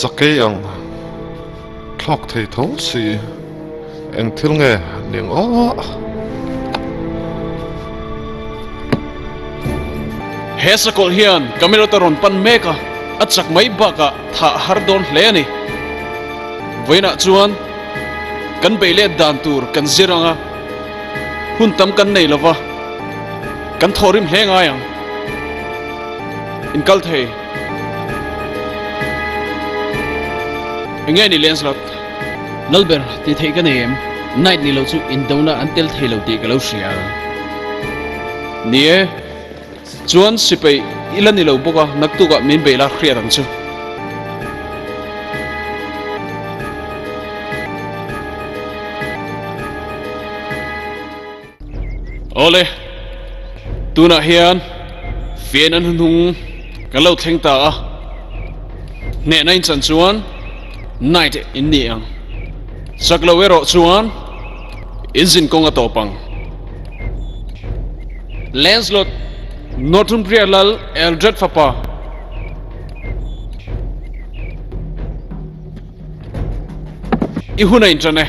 Sakei ang thlawk thei tho si eng thil nge ning aw. He sakawlh hian Camelot a rawn pan mek a, a chak mai bakah thah har dawn hle a ni. Vawiinah chuan kan beih let dan tur kan zir ang a, hun tam kan nei lo va, kan thawhrim hle ngai ang. Inkal thei. Enge ni Lancelot? Lalber, tih theih ka nei em? Knight ni lo chu indona an tel thei lo tih ka lo hria. Ni e, chuan sipai i la ni lo bawk a, naktukah min beih la hriat ang chu. Awle, tunah hian fian an hnung kan lo thleng ta a, hnehna in chan chuan Knight in ni ang. Chak lo erawh chuan in zin kawng a tawp ang. Lancelot, Northumbria lal Eldred fapa. I hun a inṭan e.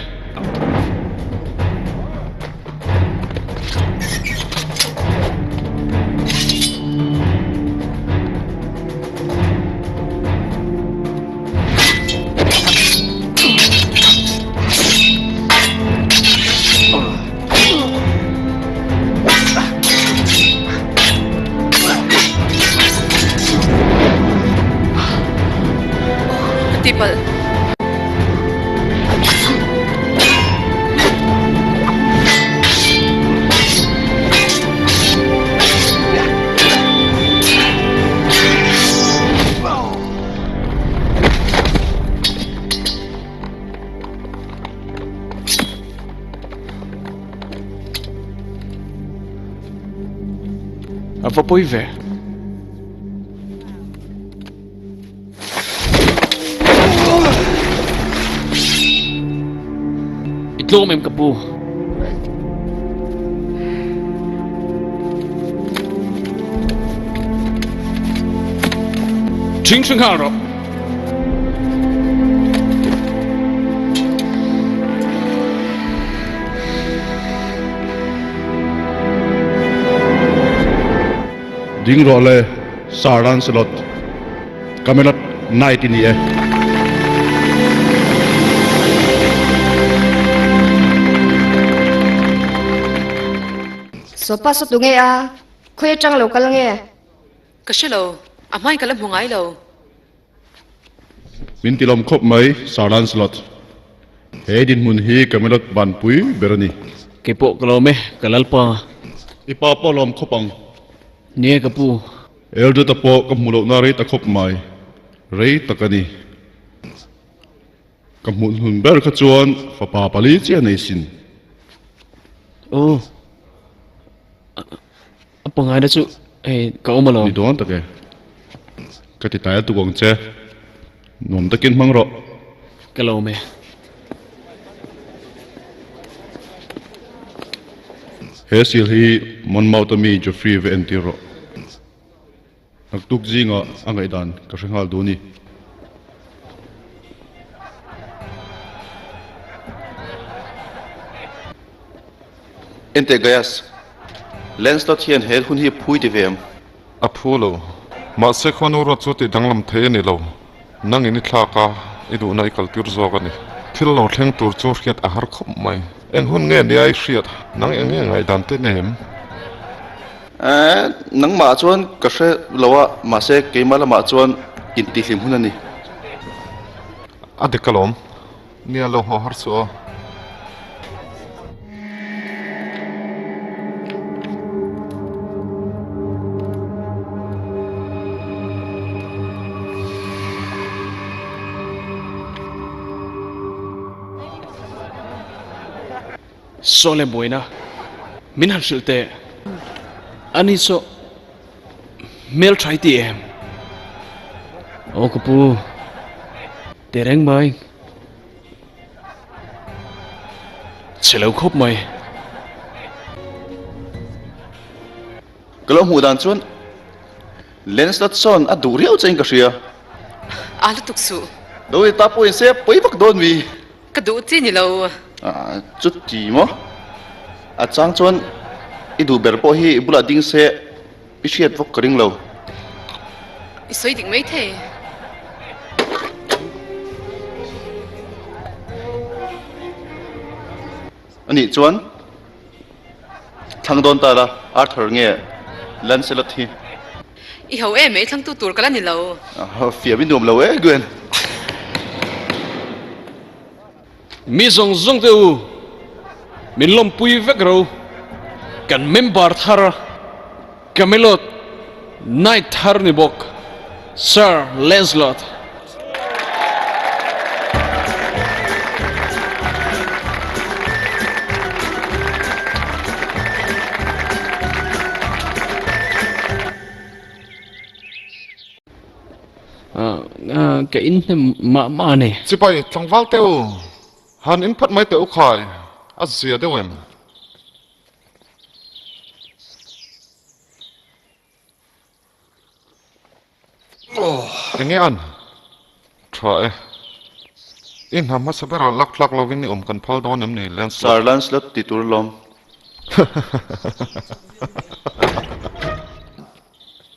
Ka ti palh. A va pawi ve. I tlawm em ka pu? Ṭhing hring nghal rawh. Ding rawh le, Sir Lancelot, Camelot Knight i ni e. Sopa saw tu nge a? Khawi atang lo kal nge? Ka hre lo, a hmain ka la hmu ngai lo. Min ti lawm khawp mai, Sir Lancelot. He dinhmun hi Camelot banpui ber a ni. Kei pawh ka lawm e, ka lalpa. I pa pawh a lawm khawp ang. Ni e ka pu. Eldred-a pawh ka hmuh lohna rei ta khawp mai. Rei tak a ni. Ka hmuh hnun ber kha chuan fapa pali chiah nei sin. Aw. A pangaina chu hei ka awm alawm. Ni dawn tak e. Ka ti tlai a tuk ang che. Nuam takin hmang rawh. Ka lawm e. He sil hi Monmouth a mi Geoffrey va entir rawh. Naktuk zingah a ngaihdan ka hre nghal duh a ni. Enteh Gaius, Lancelot hian he hun hi phui ti ve em? A phu lo. Mahse khuanu ruat chu tih danglam thei a ni lo. Nang in i thlak a, i duhna i kaltir zawk a ni. Thil lo thleng tur chu hriat a har khawp mai. Eng hun nge nia i hriat? Nang eng nge ngaihdan te nei em? Eh, nangmah chuan ka hre lo a, mahse keimah lamah chuan intihhlim hun a ni. A dik alawm. Nia lo haw har suh aw. Saw le buaina min han hrilh teh. Ani saw hmel tha i ti em? Aw ka pu. Tehreng mai. Chhe lo khawp mai. Ka lo hmuh dan chuan Lancelot sawn a duh riau che in ka hria. A lutuk suh. Lo ni ta pawhin se pawi vak dawn mi. Ka duh chi ni lo. Ah, chuti maw? A chang chuan i duh ber pawh hi i bulah ding se i hriat vawk ka ring lo. I sawi dik mai thei. A nih chuan thlang dawn ta la, Arthur nge Lancelot hi? I ho em mai, thlangtu tur ka la ni lo. Fiam i nuam lo e, Gwen. Mi zawng zawng te u, min lawmpui vek ro. Kan member thar Camelot Knight thar ni bawk, Sir Lancelot. Ka inhnem mah mah a ni. Chipai tlangval te u, han inphat mai teh u khai, a zia deuh em? Enge an? Tha e. I hna hmasa berah lak tlak lovin i awm kan phal dawn em ni, Lancelot? Sir Lancelot ti tur lawm.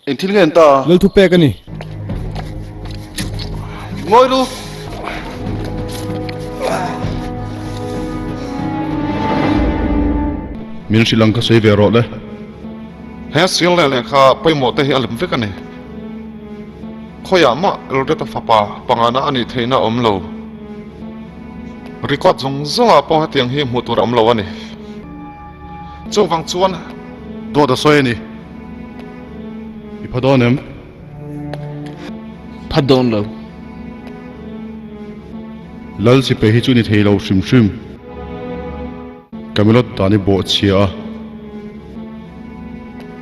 Eng thil nge an ta? Lal thu pek a ni. Ngawi lu! Min hrilh ang ka sawi ve rawh le. He sil leh lehkha pawimawh te hi a lem vek a ni. Khawiah mah Eldred-a fapa pangana a nih theihna a awm lo. Record zawng zawngah pawh hetiang hi hmuh tur a awm lo a ni. Chuvang chuan. Dawt a sawi a ni. I pha dawn em? Pha dawn lo. Lal sipai hi chu ni thei lo hrim hrim. Camelot dan i bawh chhia a.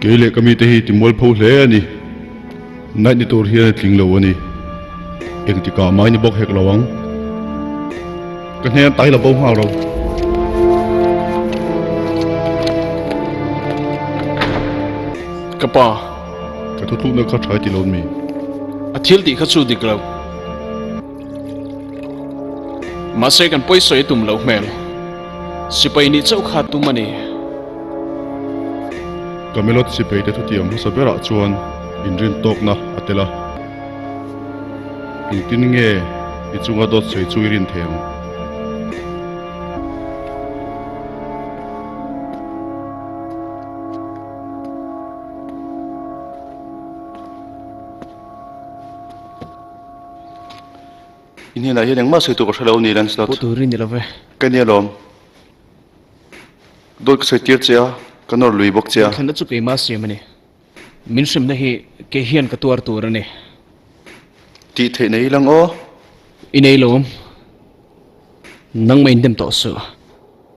Kei leh ka mite hi ti mualpho hle a ni. Night ni tur hian a tling lo a ni. Engtikah mai ni bawk hek lo ang. Ka hnen tai la bo nghal ro. Ka pa. Ka thutlukna kha tha i ti lo mi? A thil tih kha chu dik lo. Mahse kan pawisawi a tum loh hmel. Sipai nih chauh kha tum a ni. Camelot sipai te thutiam hmasa berah chuan inrin tawkna a tel a. Engtin nge i chunga dawt sawi chu i rin thei ang? I hnenah hian engmah sawi tur ka hre lo a ni Lancelot. Pawh tur i ni lo ve. Ka nia lawm. Dawt ka sawi tir che a, ka nawr lui bawk che a. Thlenna chu keimah siam a ni. Min hremna hi kei hian ka tuar tur a ni. Tih theih nei lang aw. I nei lawm. Nangmah in dem tawh suh.